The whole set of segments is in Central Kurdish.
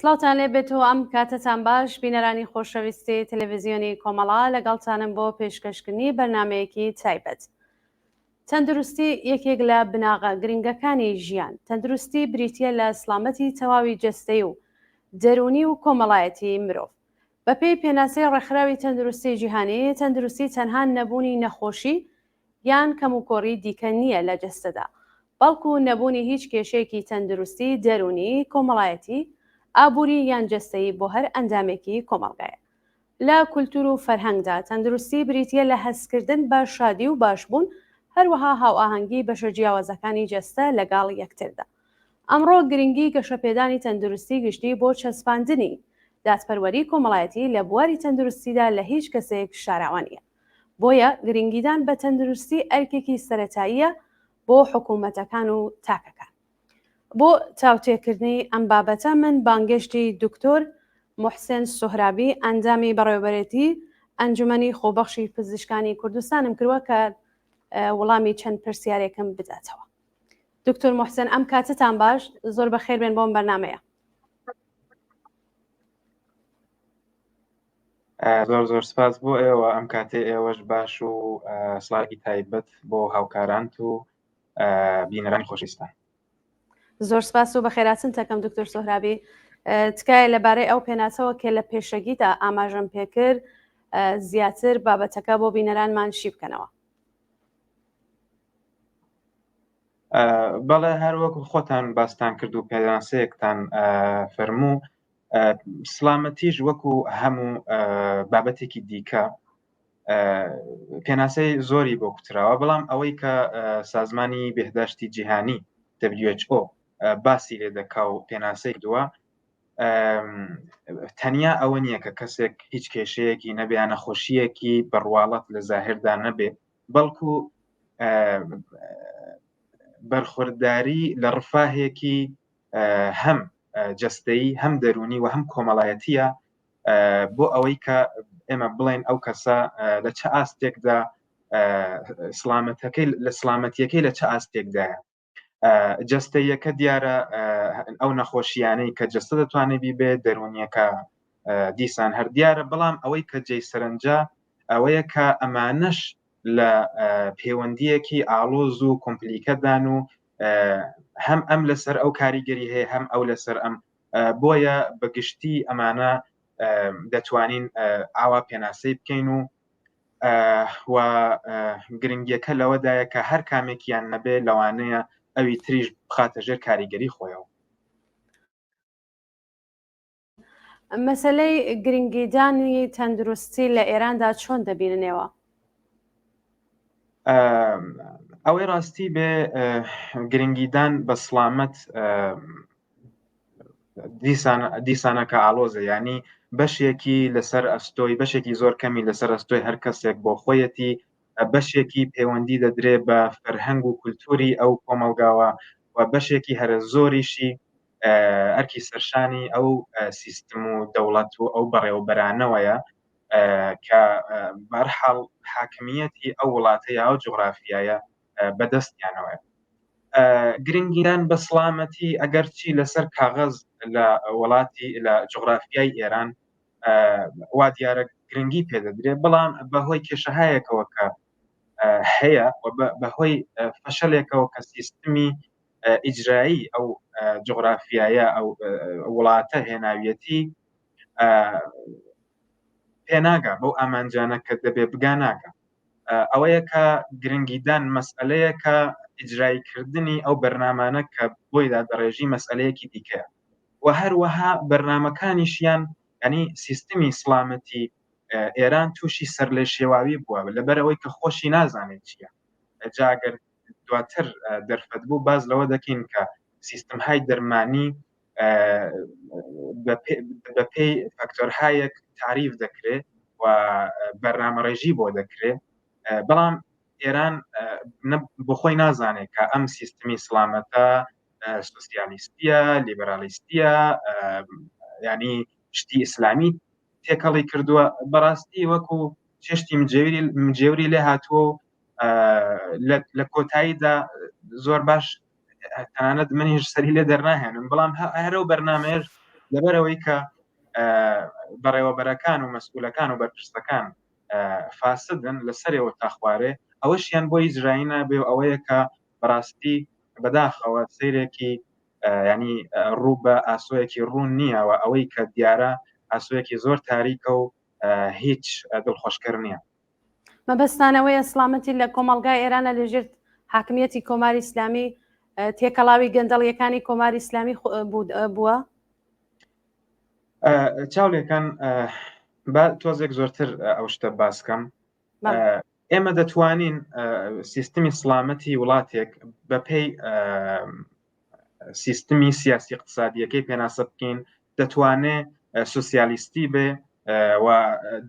سڵاوتان لێ بێت و ئەم کاتەتان باش بینەرانی خۆشەویستی تەلەڤزیۆنی کۆمەڵا لەگەڵتانم بۆ پێشکەشکردنی بەرنمەیەکی تایبەت. تەندروستی یەکێک لە بناغە گرنگەکانی ژیان، تەندروستی بریتییە لە سڵامەتی تەواوی جەستەی و دەروونی و کۆمەڵایەتی مرۆڤ. بەپێی پێناسەی ڕێکخراوی تەندروستی جیهانی، تەندروستی تەنها نەبوونی نەخۆشی یان کەموکۆڕی دیکە نییە لە جەستەدا، بەڵکو نەبوونی هیچ کێشەیەکی تەندروستی دەروونی، کۆمەڵایەتی، ئابووری یان جەستەیی بۆ هەر ئەندامێکی کۆمەڵگایە. لە کولتوور و فەرهەنگدا تەندروستی بریتییە لە هەستکردن بە شادی و باشبوون، هەروەها هاوئاهەنگی بەشە جیاوازەکانی جەستە لەگەڵ یەکتردا. ئەمڕۆ گرنگی گەشەپێدانی تەندروستی گشتی بۆ چەسپاندنی دادپەروەری کۆمەڵایەتی لە بواری تەندروستیدا لە هیچ کەسێک شاراوە نییە. بۆیە گرنگیدان بە تەندروستی ئەرکێکی سەرەتاییە بۆ حکوومەتەکان و تاکەکان. بۆ تاوتێکردنی ئەم بابەتە من بانگێشتی دکتۆر موحسێن سوهرابی ئەندامی بەڕێوەبەرێتی ئەنجومەنی خۆبەخشی پزیشکانی کوردستانم کردوە کە وڵامی چەند پرسیارێکم بداتەوە. دکتۆر موحسێن ئەم کاتتان باش زۆر بەخێر بێن بۆم بەرنمەیە. زۆر زۆر سپاس بۆ ئێوە ئەم کاتێ ئێوەش باش و سڵاوی تایبەت بۆ هاوکارانت و بینەرانی خۆشویستان. زۆر سپاس و بەخێراتن تەکەم دکتۆر سۆهرابی تکایە لەبارەی ئەو پێناسەوە کە لە پێشەگیدا ئاماژەم پێکرد زیاتر بابەتەکە بۆ بینەرانمان شی بکەنەوە. بەڵێ هەر وەکو خۆتان باستان کرد و پێناسەیەکتان فەرموو سلامەتیش وەکو هەموو بابەتێکی دیکە پێناسەی زۆری بۆ کوتراوە بەڵام ئەوەی کە سازمانی بێهداشتی جیهانی WHO باسی لێ دەکا و پێناسەی کردووە تەنیا ئەوە نییە کە کەسێک هیچ کێشەیەکی نەبێ یا نەخۆشیەکی بەڕواڵەت لە زاهردا نەبێ بەڵکو بەرخورداری لە ڕفاهێکی هەم جەستەیی هەم دەرونی و هەم کۆمەڵایەتیە بۆ ئەوەی کە ئێمە بڵێن ئەو کەسە لە چه ئاستێکدا سلامەتەکەی لە سلامەتیەکەی لە چه ئاستێکدایە جەستەیەکە دیارە ئەو نەخۆشیانەی کە جەستە دەتوانێت بیبێ دەرونیەکە دیسان هەر دیارە بەڵام ئەوەی کە جێی سەرنجە ئەوەیە کە ئەمانەش لە پەیوەندیەکی ئاڵۆز و کۆمپلیکەدان و هەم ئەم لەسەر ئەو کاریگەری هەیە هەم ئەو لەسەر ئەم بۆیە بە گشتی ئەمانە دەتوانین ئاوا پێناسەی بکەین و و گرنگیەکە لەوەدایە کە هەر کامێکیان نەبێ لەوانەیە ئەوی تریش بخاتە ژێر کاریگەری خۆیەوە. مەسەلەی گرنگیدانی تەندروستی لە ئێراندا چۆن دەبیننەوە؟ ئەوەی ڕاستی بێ گرنگیدان بە سڵامەت دیسانەکە ئاڵۆزە ینی بەشێکی لەسەر ئەستۆی بەشێکی زۆر کەمی لەسەر ئەستۆی هەر کەسێک بۆ خۆیەتی بەشێکی پەیوەندی دەدرێ بە فەرهەنگ و کولتوری ئەو کۆمەلگاوە و بەشێکی هەرە زۆریشی ئەرکی سەرشانی ئەو سیستم و دەوڵەت و ئەو بەڕێوەبەرانەوەیە کە بەرحاڵ حاکمیەتی ئەو وڵاتە یا ئەو جوغرافیایە بەدەستیانەوەیە گرنگیدان بە سڵامەتی ئەگەرچی لەسەر کاغەز لە وڵاتی لە جوغرافیای ئێران وا دیارە گرنگی پێدەدرێت بەڵام بەهۆی کێشەهایەکەوە کە هەیە و بەهۆی فەشەلێکەوە کە سیستمی ئیجرایی ئەو جوغرافیایە ئەو وڵاتە هێناویەتی پێناگا بەو ئامانجانە کە دەبێ بگا ناگا ئەوەیە کە گرنگیدان مەسئلەیە کە ئیجراییکردنی ئەو بەرنامانە کە بۆی دادەڕێژی مەسئلەیەکی دیکەیە و هەروەها بەرنامەکانیشیان ینی سیستمی سڵامەتی ئێران تووشی سەرلێشێواوی بووە لەبەرئەوەی کە خۆشی نازانێت چییە جاگەر دواتر دەرفەت بوو باز لەوە دەکەین کە سیستمهای دەرمانی بەپێی فاکتۆرهایەک تعریف دەکرێ و بەرنامەڕێژی بۆ دەکرێ بەڵام ئێران بۆ خۆی نازانێت کە ئەم سیستمی سلامەتە سوسیالیستیە لیبرالیستیە ینی شتی ئیسلامی تێکەڵی کردووە بەڕاستی وەکو چێشتی مجێوری لێ هاتووە و لە کۆتاییدا زۆر باش تەنانەت منیش سەری لێ دەرناهێنم بەڵام هەرەو بەرنمەیەش لەبەرەوەی کە بەڕێوەبەرەکان و مەسئولەکان و بەرپرسەکان فاسدن لە سەرەوە تا خوارێ ئەوەشیان بۆ ئیجرایی نابێ و ئەوەیە کە بەڕاستی بەداخەوە سەیرێکی ینی ڕوو بە ئاسۆیەکی ڕوون نییە و ئەوەی کە دیارە ئاسۆیەکی زۆر تاریکە و هیچ دڵخۆشکەر نییە. مەبەستان ئەوەیە سڵامەتی لە کۆمەڵگای ئێرانە لەژێر حاکمیەتی کۆماری ئیسلامی تێکەڵاوی گەندەڵیەکانی کۆماری ئیسلامی بووە؟ چاولێکان با تۆزێک زۆرتر ئەو شتە باسکەم ئێمە دەتوانین سیستمی سڵامەتی وڵاتێک بەپێی سیستمی سیاسی اقتصادیەکەی پێناسە بکەین دەتوانێ سوسیالیستی بێ و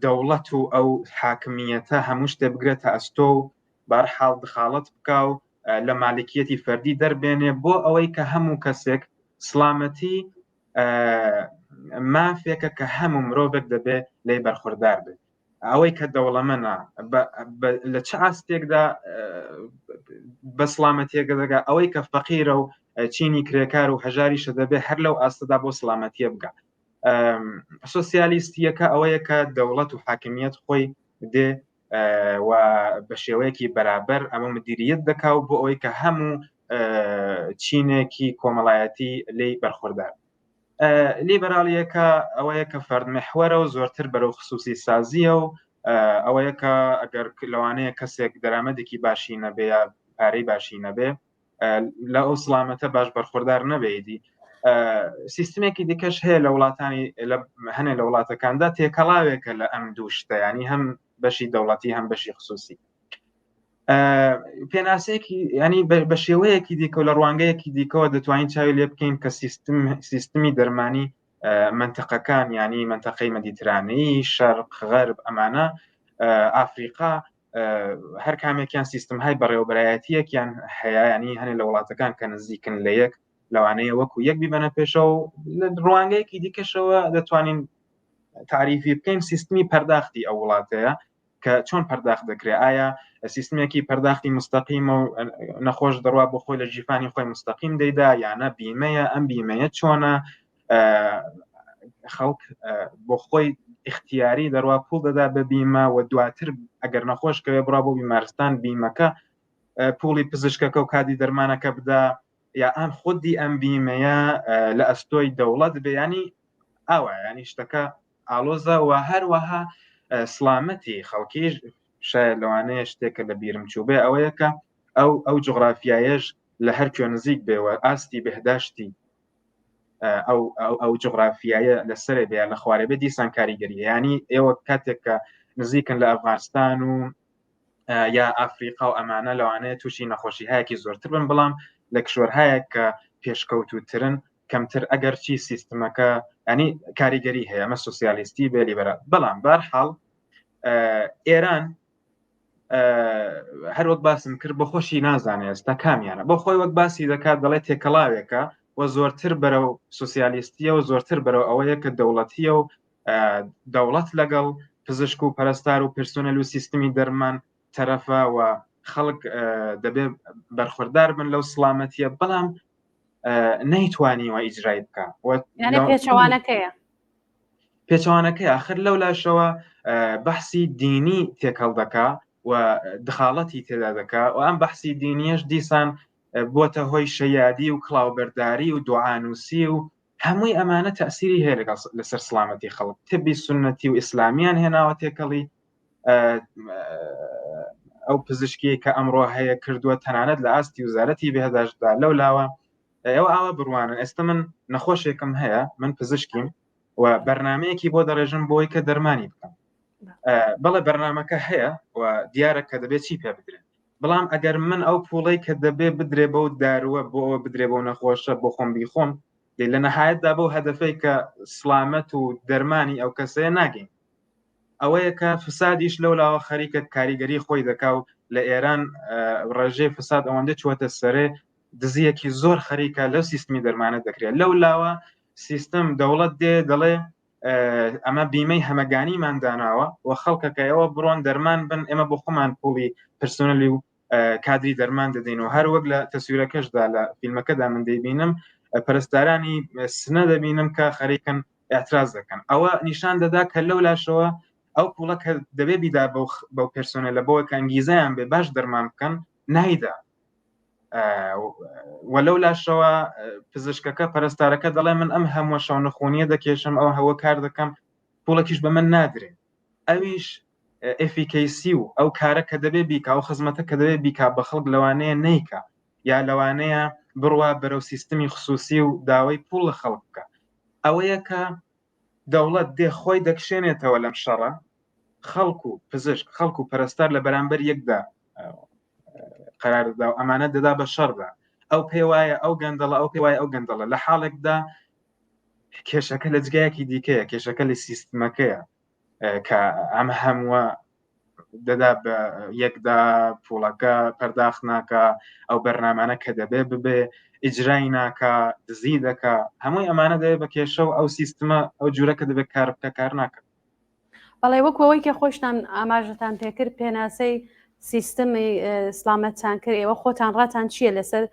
دەوڵەت و ئەو حاکمیەتە هەموو شتێ بگرێتە ئەستۆ و بارحاڵ دخاڵەت بکا و لە مالکیەتی فەردی دەربێنێ بۆ ئەوەی کە هەموو کەسێک سڵامەتی مافێکە کە هەموو مرۆڤێک دەبێ لی بەرخوردار بێت ئەوەی کە دەوڵەمەنە لە چ ئاستێکدا بە سڵامەتیەکە دەگا ئەوەی کە فەقیرە و چینی کرێکار و هەژاریشە دەبێ هەر لەو ئاستەدا بۆ سڵامەتیە بگا سۆسیالیستیەکە ئەوەیە کە دەوڵەت و حاکمیت خۆی دێ و بە شێوەیەکی بەرابەر ئەمە مدیریت دەکا و بۆ ئەوەی کە هەموو چینێکی کۆمەڵایەتی لی بەرخوردار لیبرالیەکە ئەوەیە کە فەرد محوەرە و زۆرتر بەرەو خصوصی سازیە و ئەوەیە کە ئەگەر لەوانەیە کەسێک دەرامەتێکی باشی نەبێ یا پارەی باشی نەبێ لە ئەو سڵامەتە باش بەرخۆردار نەبێیدی سیستمێکی دیکەش هەیە لە وڵاتانی هەنێ لە وڵاتەکاندا تێکەڵاوێکە لە ئەم دوو شتە ینی هەم بەشی دەوڵەتی هەم بەشی خصوصی پێناسەیەکی ینی بە شێوەیەکی دیکە و لە ڕوانگەیەکی دیکەوە دەتوانین چاوی لێ بکەین کە سیستم سیستمی دەرمانی منتەقەکان ینی منتەقەی مەدیترانەیی شەرق غەرب ئەمانە ئافریقا هەر کامێکیان سیستم های بەڕێوەبەرایەتیەکیان هەیە ینی هەنێ لە وڵاتەکان کە نزیکن لە یەک لەوانەیە وەکو یەک بیبەنە پێشەوە لە ڕوانگەیەکی دیکەشەوە دەتوانین تعریفی بکەین سیستمی پەرداختی ئەو وڵاتەیە کە چۆن پەرداخت دەکرێت ئایا سیستمێکی پەرداختی مستەقیمە و نەخۆش دەڕوا بۆ خۆی لە ژیفانی خۆی مستەقیم دەیدا یانە بیمەیە ئەم بیمەیە چۆنە خەڵک بۆ خۆی اختیاری دەڕوا پوڵ دەدا بە بیمە و دواتر ئەگەر نەخۆش کەوێ بڕا بۆ بیمارستان بیمەکە پوڵی پزیشکەکە و کادی دەرمانەکە بدا یا ئەم خودی ئەم بیمەیە لە ئەستۆی دەوڵەت بێ ینی ئاوا ینی شتەکە ئاڵۆزە و هەروەها سڵامەتی خەڵکیش شاید لەوانەیە شتێکە لە بیرم چووبێ ئەوەیە کە ئەو ئەو جوغرافیایەش لە هەر کوێ نزیک بێ و ئاستی بهداشتی ئەو ئەو جوغرافیایە لەسەرێ بێ لە خوارێ بێ دیسان کاریگەری ینی ئێوە کاتێک کە نزیکن لە ئەفغانستان و یا ئەفریقا و ئەمانە لەوانەیە تووشی نەخۆشی هایەکی زۆرتر بن بەڵام لە کشوەرهایەک کە پێشکەوتوترن کەمتر ئەگەر چی سیستمەکە ینی کاریگەری هەیە ئەمە سوسیالیستی بێ لیبەرال بەڵام بارحاڵ ئێران هەر وەک باسم کرد بۆ خۆشی نازانێ ئێستا کامیانە بۆ خۆی وەک باسی دەکات دەڵێ تێکەڵاوێکە و زۆرتر بەرەو سوسیالیستیە و زۆرتر بەرەو ئەوەیە کە دەوڵەتیە و دەوڵەت لەگەڵ پزیشک و پەرستار و پرسۆنەل و سیستمی دەرمان تەرەفە و خەڵک دەبێ بەرخوردار بن لەو سڵامەتیە بەڵام نەیتوانیوە ئیجرای بکە پێچەوانەکەیە پێچەوانەکەی آخر لەو لاشەوە بەحسی دینی تێکەڵ دەکا و دخاڵەتی تێدا دەکا و ئەم بەحسی دینیەش دیسان بۆتە هۆی شەیادی و کڵاوبەرداری و دوعانوسی و هەمووی ئەمانە تەسیری هەیە لەگەڵ لەسەر سلامەتی خەڵک تبی سنەتی و ئیسلامیان هێناوە تێکەڵی ئەو پزیشکیە کە ئەمڕۆ هەیە کردووە تەنانەت لە ئاستی وزارەتی بێهداشتدا لەو لاوە ئێوە ئاوا بڕوانن ئێستا من نەخۆشێکم هەیە من پزیشکیم و بەرنمەیەکی بۆ دەڕێژم بۆی کە دەرمانی بکەم بەڵێ بەرنمەکە هەیە و دیارە کە دەبێت چی پێ بدرێت بەڵام ئەگەر من ئەو پوڵەی کە دەبێ بدرێ بەو داروە بۆ ئەوە بدرێ بۆ نەخۆشە بۆ خۆم بیخۆم لە نەهایەتدا بەو هەدەفەی کە سلامەت و دەرمانی ئەو کەسەیە ناگەین ئەوەیە کە فسادیش لەو لاوە خەریکە کاریگەری خۆی دەکا و لە ئێران ڕێژەی فساد ئەوەندە چوەتە سەرێ دزیەکی زۆر خەریکە لەو سیستمی دەرمانە دەکرێت لەو لاوە سیستم دەوڵەت دێ دەڵێ ئەمە بیمەی هەمەگانیمان داناوە و خەڵکەکە ئەوە بڕۆن دەرمان بن ئێمە بۆ خۆمان پوڵی پرسۆنەلی و کادری دەرمان دەدەین و هەر وەک لە تەسویرەکەشدا لە فیلمەکەدا من دەیبینم. پەرستارانی سنە دەبینم کە خەریکن اعتراز دەکەن ئەوە نیشان دەدا کە لەو لاشەوە ئەو پوڵە کە دەبێ بیدا بەو پرسۆنێلە بۆ کە ئەنگیزەیان بێ باش دەرمان بکەن نایدا و لەو لاشەوە پزیشکەکە پەرستارەکە دەڵێ من ئەم هەمووە شەونەخۆنیە دەکێشم ئەو هەوە کار دەکەم پوڵەکیش بە من نادرێ ئەویش efficacy و ئەو کارە کە دەبێ بیکا ئەو خزمەتە کە دەبێ بیکا بە خەڵک لەوانەیە نیکە یا لەوانەیە بڕوا بەرەو سیستمی خصوصی و داوای پوڵ لە خەڵک بکە ئەوەیە کە دەوڵەت دێ خۆی دەکشێنێتەوە لەم شەڕە خەڵک و پزیشک خەڵک و پەرستار لە بەرامبەر یەکدا قرار دەدا و ئەمانە دەدا بە شەڕدا ئەو پێ وایە ئەو گەندەڵە ئەو پێ وایە ئەو گەندەڵە لە حاڵێکدا کێشەکە لە جگایەکی دیکەیە کێشەکە لە سیستمەکەیە کە ئەم هەمووە دەدا بە یەکدا پوڵەکە پەرداخت ناکە ئەو بەرنامانە کە دەبێ ببێ ئیجرای ناکە دزی دەکا هەمووی ئەمانە دەبێ بە کێشە و ئەو سیستمە ئەو جوورە کە دەبێت کار بکە کار ناکە بەڵێ وەکو ئەوەی کە خۆشتان ئاماژەتان پێکرد پێناسەی سیستمی سلامەتتان کرد ئێوە خۆتان ڕاتان چییە لەسەر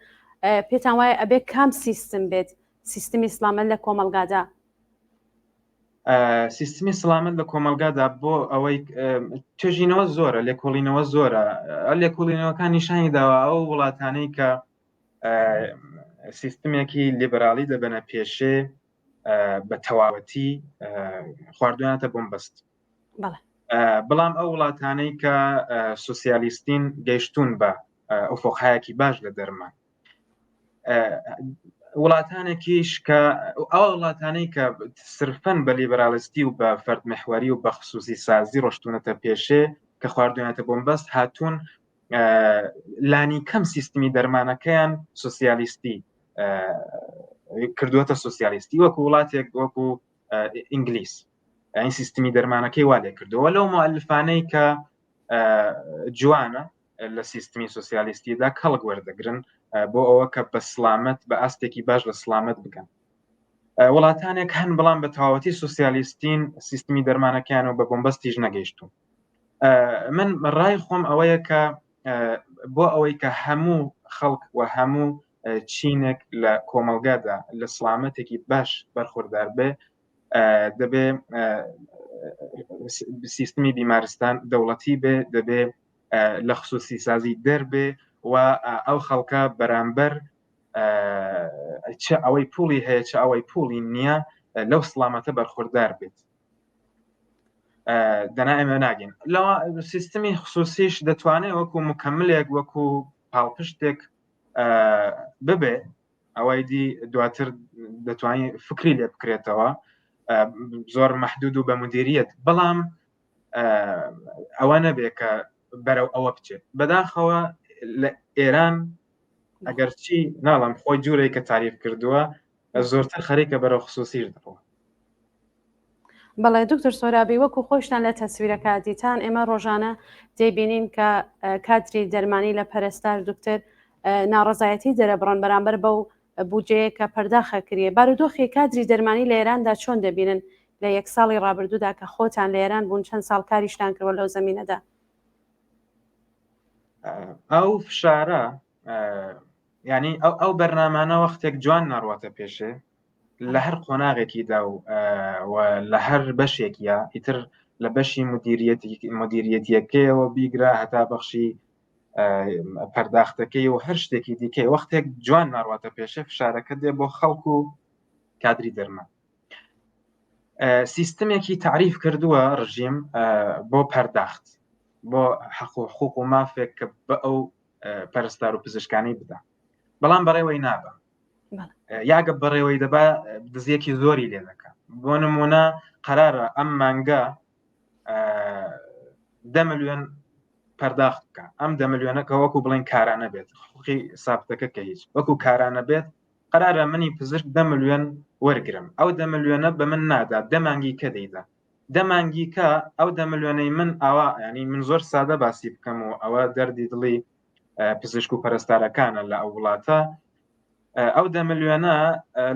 پێتان وایە ئەبێ کام سیستم بێت سیستمی سلامەت لە کۆمەلگادا سیستمی سلامەت لە کۆمەلگادا بۆ ئەوەی توێژینەوە زۆرە لێکۆڵینەوە زۆرە لێکۆڵینەوەکان نیشانی داوە ئەو وڵاتانەی کە سیستمێکی لیبرالی دەبەنە پێشێ بە تەواوەتی خواردویانەتە بۆمبەست بەڵام ئەو وڵاتانەی کە سوسیالیستین گەیشتون بە ئۆفۆقهایەکی باش لە دەرمان وڵاتانێکیش کە ئەو وڵاتانەی کە سرفەن بە لیبرالیستی و بە فەرد محوەری و بە خصوصی سازی ڕۆشتونەتە پێشێ کە خواردویانەتە بۆمبەست هاتوون لانی کەم سیستمی دەرمانەکەیان سوسیالیستی کردووەتە سوسیالیستی وەکو وڵاتێک وەکو ئینگلیس ئەین سیستمی دەرمانەکەی وا لێ کردەوە لەو مؤلفانەی کە جوانە لە سیستمی سوسیالیستیدا کەڵک وەردەگرن بۆ ئەوە کە بە سلامەت بە ئاستێکی باش لە سلامەت بگەن وڵاتانێک هەن بەڵام بە تەواوەتی سوسیالیستین سیستمی دەرمانەکان و بە بۆمبەستیش نەگەیشتون من ڕای خۆم ئەوەیە کە بۆ ئەوەی کە هەموو خەڵک و هەموو چینێک لە کۆمەلگادا لە سلامەتێکی باش بەرخوردار بێ دەبێ سیستمی بیمارستان دەوڵەتی بێ دەبێ لە خصوصی سازی دەربێ و ئەو خەڵکە بەرامبەر چ ئەوەی پوڵی هەیە چ ئەوەی پوڵی نییە لەو سلامەتە بەرخوردار بێت دەنا ئێمە ناگەین لەوە سیستمی خصوصیش دەتوانێت وەکو مکملێک وەکو پاڵپشتێک ببێ ئەوەی دی دواتر دەتوانین فکری لێ بکرێتەوە زۆر محدود و بە مدیریت بەڵام ئەوە نەبێ کە بەرەو ئەوە بچێت بەداخەوە لە ئێران ئەگەرچی ناڵم خۆی جوورێک کە تاریف کردووە زۆرتر خەریکە بەرەو خصوصیش دەڕۆ. بەڵێ دکتۆر سۆرابی وەکو خۆشتان لە تەسویرەکە دیتان ئێمە ڕۆژانە دەیبینین کە کادری دەرمانی لە پەرستار دکتۆر ناڕەزایەتی دەرەبڕن بەرامبەر بەو بودجەیە کە پەرداخە کریە بارودۆخی کادری دەرمانی لە ئێراندا چۆن دەبینن لە یەک ساڵی ڕابردوودا کە خۆتان لە ئێران بوون چەند ساڵ کاریشتان کردوە لەو زەمینەدا؟ ئەو فشارە یعنی ئەو ئەو بەرنامانە وەختێک جوان ناڕواتە پێشێ لە هەر قۆناغێکیدا و لە هەر بەشێکیە ئیتر لە بەشی مدیریەتیەکەیەوە بیگرە هەتا بەخشی پەرداختەکەی و هەر شتێکی دیکەی وەختێک جوان ناڕواتە پێشێ فشارەکە دێ بۆ خەڵک و کادری دەرمان سیستمێکی تعریف کردووە ڕژیم بۆ پەرداخت بۆ حەق و حقوق و مافێک کە بە ئەو پەرستار و پزیشکانی بدا بەڵام بەڕێوەی نابە یاگە بەڕێوەی دەبا دزیەکی زۆری لێ دەکە بۆ نمونە قەرارە ئەم مانگە دە ملیۆن پەرداخت بکە ئەم دە ملیۆنەکە وەکو بڵێن کارانە بێت حقوقی سابتەکە کە هیچ وەکو کارانە بێت قەرارە منی پزیشک دە ملیۆن وەرگرم ئەو دە ملیۆنە بە من نادا دە مانگی کە دەیدا دە مانگی کە ئەو دە ملیۆنەی من ئاوا ینی من زۆر سادە باسی بکەم و ئەوە دەردی دڵی پزیشک و پەرستارەکانە لە ئەو وڵاتە ئەو دە ملیۆنە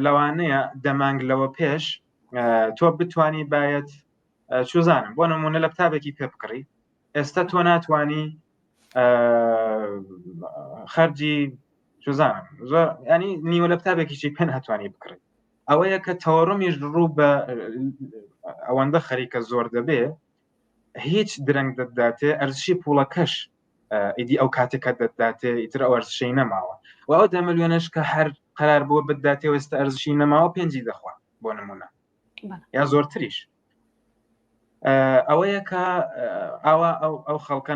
لەوانەیە دەمانگ لەوە پێش تۆ بتانی باەت چوزانم بۆ نمونە لە کتابێکی پێ بکڕی ئێستا تۆ ناتانی خەرجی چزانم زۆر ینی نیوە لە کتابێکیشی پێ ناتوانانی بکڕی ئەوەیە کە تەوەڕمیش ڕوو بە ئەوەندە خەریکە زۆر دەبێ هیچ درەنگ دەداتێ ئەرزشی پوڵەکەش ئیدی ئەو کاتێکە دەداتێ ئیتر ئەو ئەرزشەی نەماوە و ئەو دە ملیۆنەش کە هەر قرار بووە بداتێ ئێستا ئەرزشی نەماوە پێنجی دەخوا بۆ نمونە یا زۆرتریش ئەوەیە کە ئاوا ئەو ئەو خەڵکە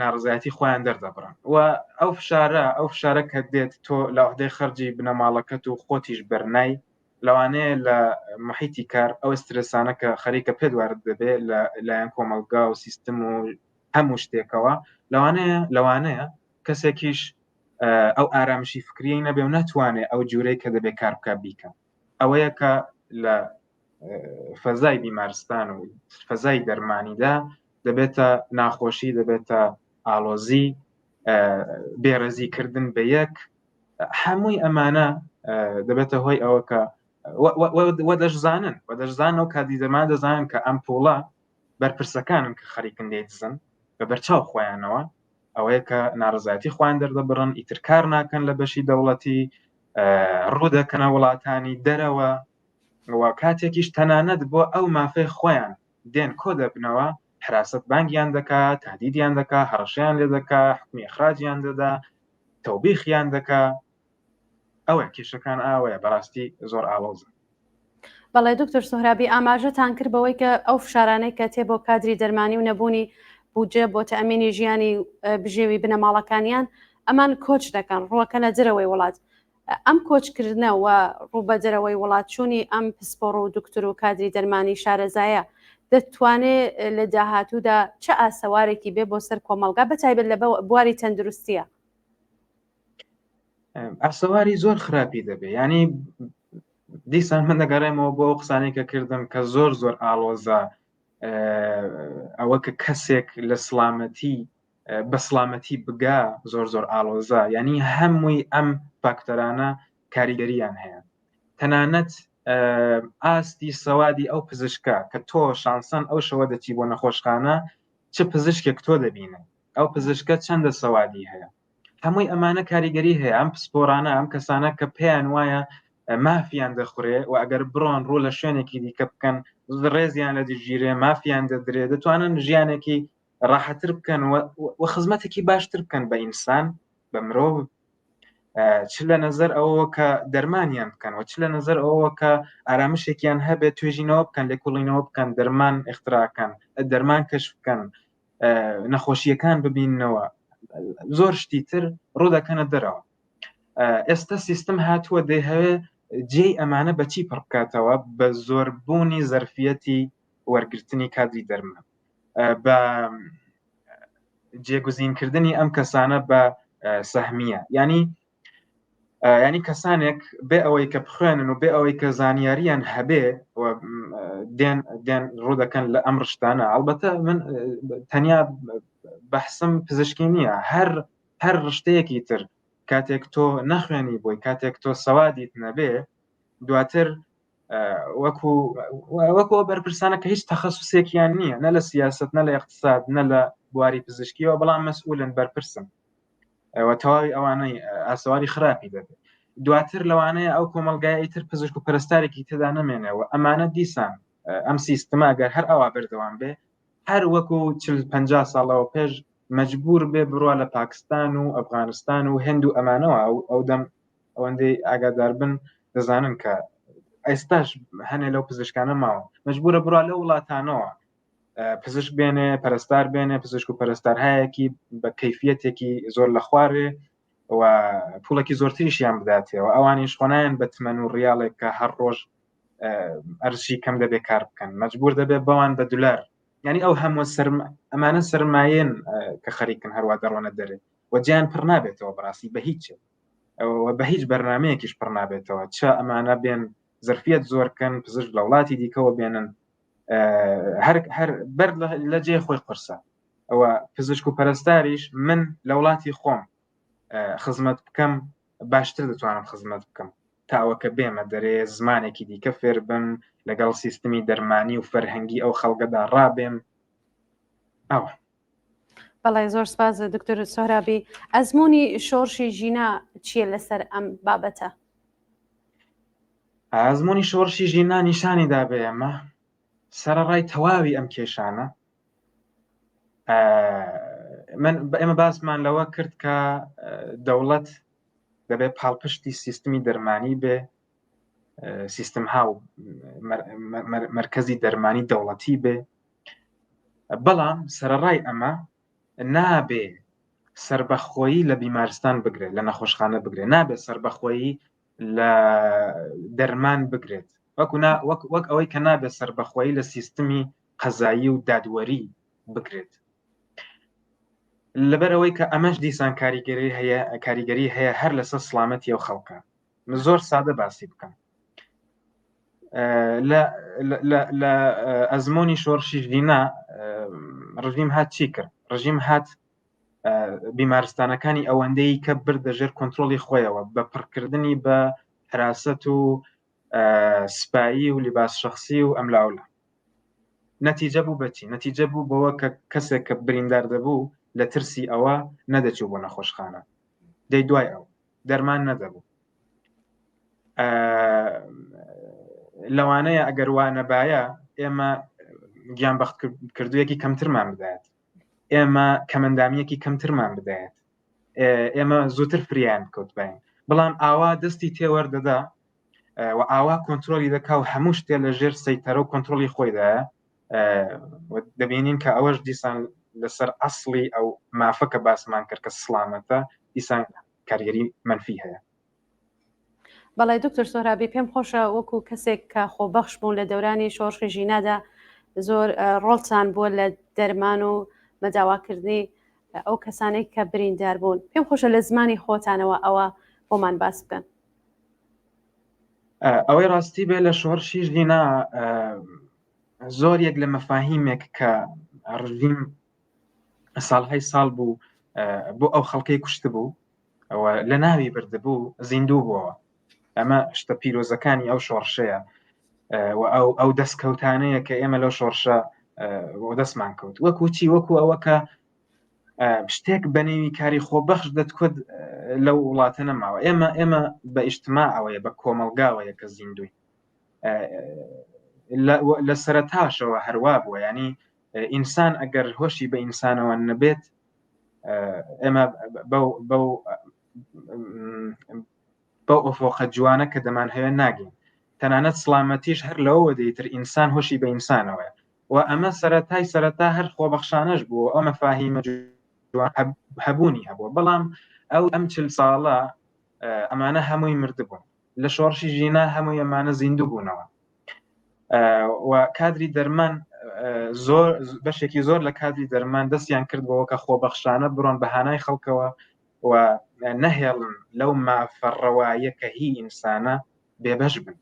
ناڕزایەتی خۆیان دەردەبڕن و ئەو فشارە ئەو فشارە کە دێت تۆ لە عهدەی خەرجی بنەماڵەکەت و خۆتیش بەرنای لەوانەیە لە محیتی کار ئەو سترسانە کە خەریکە پێ دوارد دەبێ لە لایەن کۆمەڵگا و سیستم و هەموو شتێکەوە لەوانەیە لەوانەیە کەسێکیش ئەو ئارامشی فکریی نەبێ و ناتوانێ ئەو جوورەی کە دەبێ کار بکە بیکە ئەوەیە کە لە فەزای بیمارستان و فەزای دەرمانیدا دەبێتە ناخۆشی دەبێتە ئاڵۆزی بێڕێزی کردن بە یەک هەمووی ئەمانە دەبێتە هۆی ئەوە کە وە دەشزانن وە دەشزانن و کادی دەرمان دەزانن کە ئەم پوڵە بەرپرسەکانن کە خەریکن دەیدزن بە بەرچاو خۆیانەوە ئەوەیە کە ناڕزایەتی خۆیان دەردەبڕن ئیتر کار ناکەن لە بەشی دەوڵەتی ڕوو دەکەنە وڵاتانی دەرەوە و کاتێکیش تەنانەت بۆ ئەو مافەی خۆیان دێن کۆ دەبنەوە حراست بانگیان دەکا تهدیدیان دەکا هەڕەشەیان لێ دەکا حکومی اخراجیان دەدا تەوبیخیان دەکا ئەوە کێشەکان ئاوەیە بەڕاستی زۆر ئاڵۆزە. بەڵێ دکتۆر سۆهرابی ئاماژەتان کرد بەوەی کە ئەو فشارانەی کە تێ بۆ کادری دەرمانی و نەبوونی بودجە بۆ تەئمینی ژیانی بژێوی بنەماڵەکانیان ئەمان کۆچ دەکەن ڕووەکەنە دەرەوەی وڵات ئەم کۆچکردنە و ڕوو بە دەرەوەی وڵات چوونی ئەم پسپۆڕ و دکتۆر و کادری دەرمانی شارەزایە دەتوانێ لە داهاتوودا چ ئاسەوارێکی بێ بۆ سەر کۆمەڵگا بە تایبەت لە بواری تەندروستیە؟ ئاسەواری زۆر خراپی دەبێ ینی دیسان من دەگەڕێمەوە بۆ ئەو قسانەی کە کردم کە زۆر زۆر ئاڵۆزە ئەوە کە کەسێک لە سلامەتی بە سلامەتی بگا زۆر زۆر ئاڵۆزە ینی هەمووی ئەم فاکتەرانە کاریگەریان هەیە تەنانەت ئاستی سەوادی ئەو پزیشکە کە تۆ شانسەن ئەو شەوە دەچی بۆ نەخۆشخانە چ پزیشکێک تۆ دەبینن ئەو پزیشکە چەندە سەوادی هەیە هەمووی ئەمانە کاریگەری هەیە ئەم پسپۆرانە ئەم کەسانە کە پێیان وایە مافیان دەخورێ و ئەگەر بڕۆن ڕوو لە شوێنێکی دیکە بکەن ڕێزیان لە دژگیرێ مافیان دەدرێ دەتوانن ژیانێکی ڕاحەتر بکەن و خزمەتێکی باشتر بکەن بە ئینسان بە مرۆڤ چ لە نظر ئەوەوە کە دەرمانیان بکەن و چ لە نظر ئەوەوە کە ئارامشێکیان هەبێت توێژینەوە بکەن لێکۆڵینەوە بکەن دەرمان اختراکەن دەرمان کەشف بکەن نەخۆشیەکان ببیننەوە زۆر شتی تر ڕوودەکەنە دەرەوە ئێستا سیستم هاتووە دەیهەوێ جێی ئەمانە بەچی پڕ بکاتەوە بە زۆربوونی زەرفیەتی وەرگرتنی کادری دەرمان بە جێگوزینکردنی ئەم کەسانە بە سەهمیە ینی ینی کەسانێک بێ ئەوەی کە بخوێنن و بێ ئەوەی کە زانیاریان هەبێ دێن دێن ڕوو دەکەن لە ئەم ڕشتانە ئەلبەتە من تەنیا بەحسم پزیشکی نییە هەر هەر ڕشتەیەکی تر کاتێک تۆ نەخوێنی بۆی کاتێک تۆ سەوادیت نەبێ دواتر وەکو وەکو بەرپرسانە کە هیچ تەخەسوسێکیان نییە نە لە سیاست نە لە اقتصاد نە لە بواری پزیشکیەوە بەڵام مەسئولن بەرپرسن و تەواوی ئەوانەی ئاسەواری خراپی دەبێت دواتر لەوانەیە ئەو کۆمەلگای ئیتر پزیشک و پەرستارێکی تێدا نەمێنێەوە ئەمانە دیسان ئەم سیستمە گەر هەر ئەوا بەردەوام بێ هەر وەکو 40 ساڵەوە پێش مجبور بێ بڕوا لە پاکستان و ئەفغانستان و هند و ئەمانەوە ئەو دەم ئەوەندەی ئاگادار بن دەزانن کە ئێستاش هەنێ لەو پزیشکانە ماوە مجبورە بڕوا لە وڵاتانەوە پزیشک بێنێ پەرستار بێنێ پزیشک و پەرستار هەیەکی بە کەیفیەتێکی زۆر لە خوارێ و پوڵێکی زۆرتریشیان بداتەوە ئەوانیش خۆنایان بە تمەن و ڕیاڵێک کە هەر ڕۆژ ئەرزشی کەم دەبێ کار بکەن مجبور دەبێت بەوان بە دولار یعنی ئەو هەموو سەرم ئەمانە سەرمایەن کە خەریکن هەروە دەڕۆنە دەرێ و جیان پڕ نابێتەوە بەڕاستی بە هیچ بە هیچ بەرنمەیەکیش پڕ نابێتەوە چ ئەمانە بێن زەرفیەت زۆرکەن پزیشک لە وڵاتی دیکەوە بێنن هەر هەر بەر لە جێ خۆی قرسە ئەوە پزیشک و پەرستاریش من لە وڵاتی خۆم خزمەت بکەم باشتر دەتوانم خزمەت بکەم تاوە کە بێمە دەرێ زمانێکی دیکە فێر بم لەگەڵ سیستمی دەرمانی و فەرهەنگی ئەو خەڵگەدا ڕابێم ئەوە. بەڵێ زۆر سپاس دکتۆر سۆهرابی. ئەزموونی شۆڕشی ژینا چییە لەسەر ئەم بابەتە؟ ئەزموونی شۆڕشی ژینا نیشانی دا بە ئێمە سەرەڕای تەواوی ئەم کێشانە من ئێمە باسمان لەوە کرد کە دەوڵەت دەبێت پاڵپشتی سیستمی دەرمانی بێ سیستم ها و مرکزی دەرمانی دەوڵەتی بێ بەڵام سەرەڕای ئەمە نابێ سربەخۆیی لە بیمارستان بگرێت لە نەخۆشخانە بگرێت نابێت سربەخۆیی لە دەرمان بگرێت وەکو وەک وەک ئەوەی کە نابێت سربەخۆیی لە سیستمی قەزایی و دادوەری بگرێت لەبەر ئەوەی کە ئەمەش دیسان کاریگەری هەیە کاریگەری هەیە هەر لەسەر سلامەتی ئەو خەڵکە من زۆر سادە باسی بکەم لە ئەزمۆنی شۆڕشی ژینا ڕژیم هات چی کرد ڕژیم هات بیمارستانەکانی ئەوەندەی کە بردە ژێر کۆنتترۆلی خۆیەوە بە پڕکردنی بە حراست و سپایی و لیباس شخصی و ئەملاولە نەتیجە بوو بەچی نەتیجە بوو بەوە کە کەسێک کە بریندار دەبوو لە ترسی ئەوە نەدەچوو بۆ نەخۆشخانە دەی دوای ئەو دەرمان نەدەبوو لەوانەیە ئەگەر وا نەبایە ئێمە گیان بەخت کردویەکی کەمترمان بدایەت ئێمە کەمەندامیەکی کەمترمان بدایەت ئێمە زووتر فریان کەوتبین بەڵام ئاوا دەستی تێوەردەدا و ئاوا کۆنتترۆلی دەکا و هەموو شتێ لە ژێر سەیتەرە و کۆنتترۆلی خۆیدایە دەبینین کە ئەوەش دیسان لەسەر ئەسڵی ئەو مافە کە باسمان کرد کە سڵامەتە دیسان کاریگەری منفی هەیە. بەڵێ دکتۆر سۆرابی پێم خۆشە وەکو کەسێک کە خۆبەخش بوون لە دەورانی شۆڕشی ژینادا زۆر ڕۆڵتان بووە لە دەرمان و مەداواکردنی ئەو کەسانێک کە بریندار بوون پێم خۆشە لە زمانی خۆتانەوە ئەوە بۆمان باس بکەن. ئەوەی ڕاستی بێ لە شۆڕشی ژینا زۆر یەک لە مەفاهیمێک کە ڕژیم ساڵهای ساڵ بوو بۆ ئەو خەڵکەی کوشت بوو ئەوە لە ناوی بردبوو زیندوو بووەوە ئەمە شتە پیرۆزەکانی ئەو شۆڕشەیە و ئەو ئەو دەستکەوتانەیە کە ئێمە لەو شۆڕشە دەستمان کەوت وەکو چی وەکو ئەوە کە شتێک بە نێوی کاری خۆبەخش دەتکوت لەو وڵاتە نەماوە ئێمە ئێمە بە ئیشتماعەوەیە بە کۆمەلگاوەیە کە زیندوی لە سەرتاشەوە هەروا بووە ینی ئینسان ئەگەر هۆشی بە ئینسانەوە نەبێت ئێمە بەو بەو ئۆفۆقە جوانە کە دەمانهەوێت ناگەین تەنانەت سڵامەتیش هەر لەوەوە دێتر ئینسان هۆشی بە ئینسانەوەیە و ئەمە سەرەتای سەرەتا هەر خۆبەخشانەش بوو ئەو مەفاهیمە جوان هەبوونی هەبووە بەڵام ئەو ئەم چل ساڵە ئەمانە هەمووی مردبوون لە شۆڕشی ژینا هەمووی ئەمانە زیندوو بوونەوە و کادری دەرمان زۆر بەشێکی زۆر لە کادری دەرمان دەستیان کرد بەوە کە خۆبەخشانە بڕۆن بە هانای خەڵکەوە و نەهێڵن لەو مافە ڕەوایە کە هی ئینسانە بێبەش بن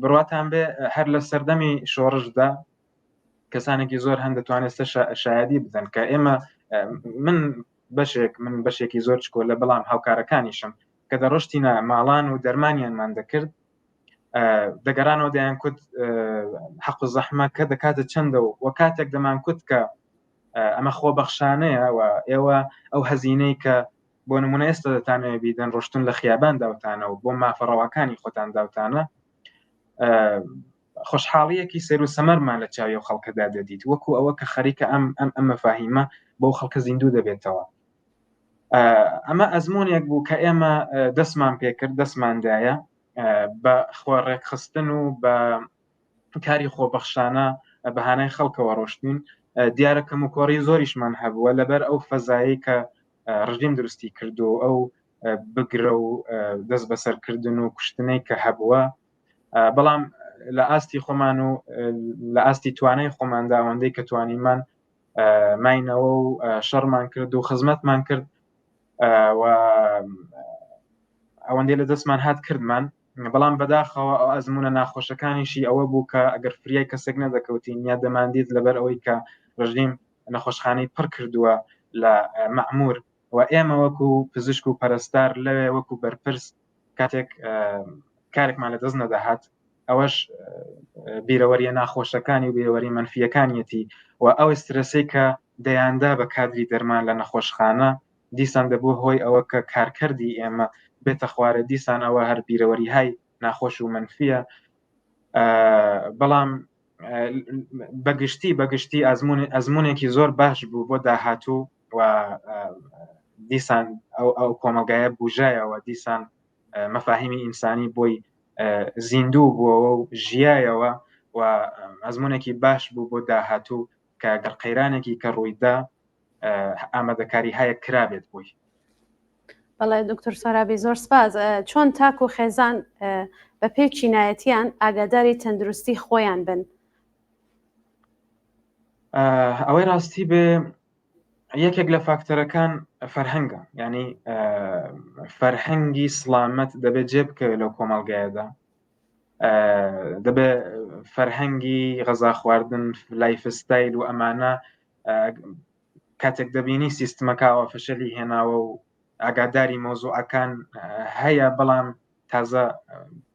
بڕواتان بێ هەر لە سەردەمی شۆڕشدا کەسانێکی زۆر هەن دەتوانێت شایدی بدەن کە ئێمە من بەشێک من بەشێکی زۆر چکۆلە بەڵام هاوکارەکانیشم کە دەڕۆشتینە ماڵان و دەرمانیانمان دەکرد دەگەرانەوە دەیان کوت حەق و زەحمە کە دەکاتە چەندە و وە کاتێک دەمان کوت کە ئەمە خۆبەخشانەیە و ئێوە ئەو هەزینەی کە بۆ نمونە ئێستا دەتانەوێ بیدەن ڕۆشتن لە خیابان داوتانە و بۆ مافە ڕەواکانی خۆتان داوتانە خۆشحاڵیەکی سەر و سەمەرمان لە چاوی ئەو خەڵکەدا دەدیت وەکو ئەوە کە خەریکە ئەم ئەم ئەم مەفاهیمە بۆ خەڵکە زیندوو دەبێتەوە ئەمە ئەزمونێک بوو کە ئێمە دەستمان پێکرد دەستماندایە بە خۆ ڕێکخستن و بە کاری خۆبەخشانە بەهانای خەڵکەوە ڕۆشتین دیارە کەم و کۆڕی زۆریشمان هەبووە لەبەر ئەو فەزایی کە ڕژیم دروستی کردو ئەو بگرە و دەست بەسەرکردن و کوشتنەی کە هەبووە بەڵام لە ئاستی خۆمان و لە ئاستی توانای خۆماندا ئەوەندەی کە توانیمان ماینەوە و شەڕمان کرد و خزمەتمان کرد و ئەوەندەی لە دەستمان هات کردمان بەڵام بەداخەوە ئەو ئەزمونە ناخۆشەکانیشی ئەوە بوو کە ئەگەر فریای کەسێک نەدەکەوتین یا دەماندیت لەبەر ئەوەی کە ڕژیم نەخۆشخانەی پڕ کردووە لە مەعمور و ئێمە وەکو پزیشک و پەرستار لەوێ وەکو بەرپرس کاتێک کارێکمان لە دەست نەدەهات ئەوەش بیرەوەریە ناخۆشەکانی و بیرەوەری منفیەکانیەتی و ئەو سترەسەی کە. دەیاندا بە کادری دەرمان لە نەخۆشخانە دیسان دەبوو هۆی ئەوە کە کارکردی ئێمە بێتە خوارێ دیسان ئەوە هەر بیرەوەری های ناخۆش و منفیە بەڵام بەگشتی بەگشتی ئەزمون ئەزمونێکی زۆر باش بوو بۆ داهاتوو و دیسان ئەو ئەو کۆمەلگایە بژایەوە دیسان مەفاهیمی ئینسانی بۆی زیندوو بووەوە و ژیایەوە و ئەزمونێکی باش بوو بۆ داهاتوو کە گەر قەیرانێکی کە ڕوویدا ئامادەکاری هەیە کرابێت بۆی. بەڵێ دکتۆر سۆرابی زۆر سپاس چۆن تاک و خێزان بە پێی چینایەتیان ئاگاداری تەندروستی خۆیان بن؟ ئەوەی ڕاستی بێ یەکێک لە فاکتەرەکان فەرهەنگە ینی فەرهەنگی سلامەت دەبێت جێ بکەوێت لەو کۆمەلگایەدا دەبێ فەرهەنگی غەزا خواردن lifestyle و ئەمانە کاتێک دەبینی سیستمەکەەوە فەشەلی هێناوە و ئاگاداری مۆزوعەکان هەیە بەڵام تازە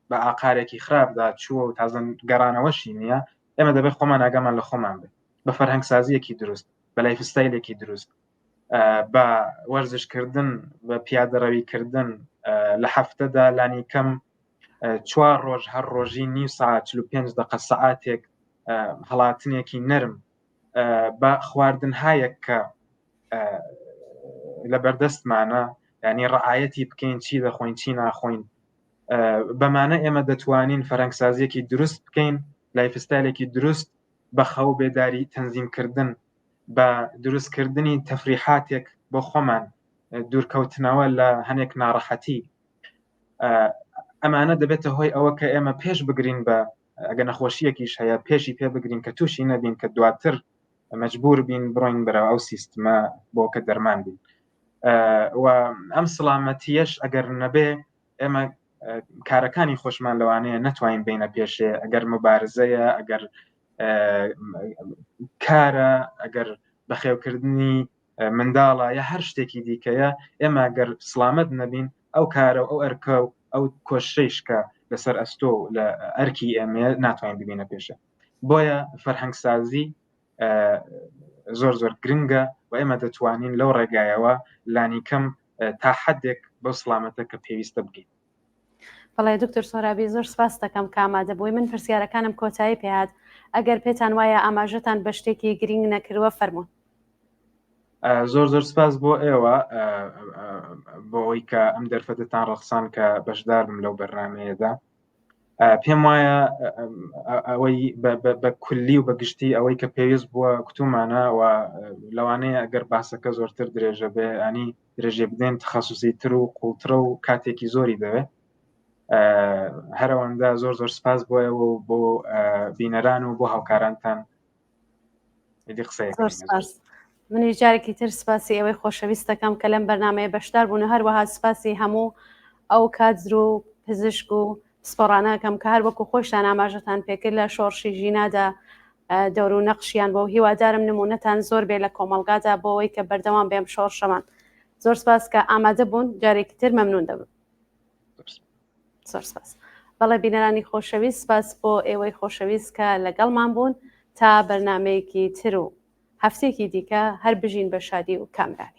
بە ئاقارێکی خراپدا چووە و تازە گەڕانەوەشی نییە ئێمە دەبێت خۆمان ئاگامان لە خۆمان بێت بە فەرهەنگسازیەکی دروست بە lifestyle ێکی دروست بە وەرزشکردن بە پیادەڕەویکردن لە هەفتەدا لانی کەم چوار ڕۆژ هەر ڕۆژی نیو ساعت 45 دقە سەعاتێک هەڵاتنێکی نەرم بە خواردنهایەک کە لە بەردەستمانە ینی ڕعاەتی بکەین چی دەخۆین چی ناخۆین بەمانە ئێمە دەتوانین فەرەنگسازیەکی دروست بکەین lifestyle ێکی دروست بە خەو بێداری تەنزیمکردن بە دروستکردنی تەفریحاتێک بۆ خۆمان دوورکەوتنەوە لە هەنێک ناڕەحەتی ئەمانە دەبێتە هۆی ئەوە کە ئێمە پێش بگرین بە ئەگە نەخۆشیەکیش هەیە پێشی پێ بگرین کە تووشی نەبین کە دواتر مەجبور بین بڕۆین بەرەو ئەو سیستمە بۆ کە دەرمان بین و ئەم سلامەتیەش ئەگەر نەبێ ئێمە کارەکانی خۆشمان لەوانەیە نەتوانین بینە پێشێ ئەگەر مبارزەیە ئەگەر کارە ئەگەر بەخێوکردنی منداڵە یا هەر شتێکی دیکەیە ئێمە گەر سلامەت نەبین ئەو کارە و ئەو ئەرکە و ئەو کۆششەیش کە لەسەر ئەستۆ و لە ئەرکی ئێمەیە ناتوانین ببینە پێشە بۆیە فەرهەنگسازی زۆر زۆر گرنگە و ئێمە دەتوانین لەو ڕێگایەوە لانیکەم تا حدێک بەو سلامەتە کە پێویستە بگەین. بەڵێ دکتۆر سۆرابی زۆر سپاس دەکەم کە ئامادە بووی من پرسیارەکانم کۆتایی پێهات ئەگەر پێتان وایە ئاماژەتان بە شتێکی گرنگ نەکردووە فەرموون. زۆر زۆر سپاس بۆ ئێوە بۆ ئەوەی کە ئەم دەرفەتتان ڕەخسان کە بەشدار بم لەو بەرنمەیەدا پێم وایە ئەوەی بە کولی و بە گشتی ئەوەی کە پێویست بووە کوتومانە و لەوانەیە ئەگەر باسەکە زۆرتر درێژە بێ ئەنی درێژێ بدەین تخصصی تر و قوڵترە و کاتێکی زۆری دەوێت هەرەوەندە زۆر زۆر سپاس بۆیەوە و بۆ بینەران و بۆ هاوکارانتان ئیدی قسەیەک زۆر سپاس منیش جارێکی تر سپاسی ئێوەی خۆشەویست دەکەم کە لەم بەرنمەیە بەشدار بوون و هەروەها سپاسی هەموو ئەو کادر و پزیشک و پسپۆڕانەکەم کە هەر وەکو خۆشتان ئاماژەتان پێکرد لە شۆڕشی ژینادا دەور و نەقشیان بۆ هیوادارم نمونەتان زۆر بێ لە کۆمەڵگادا بۆ ئەوەی کە بەردەوام بێم شۆڕشەمان زۆر سپاس کە ئامادە بوون جارێکی تر مەمنون دەبم. زۆر سپاس. بەڵێ بینەرانی خۆشەویست سپاس بۆ ئێوەی خۆشەویست کە لەگەڵمان بوون تا بەرنمەیەکی تر و هەفتەیەکی دیکە هەر بژین بە شادی و کامرانی.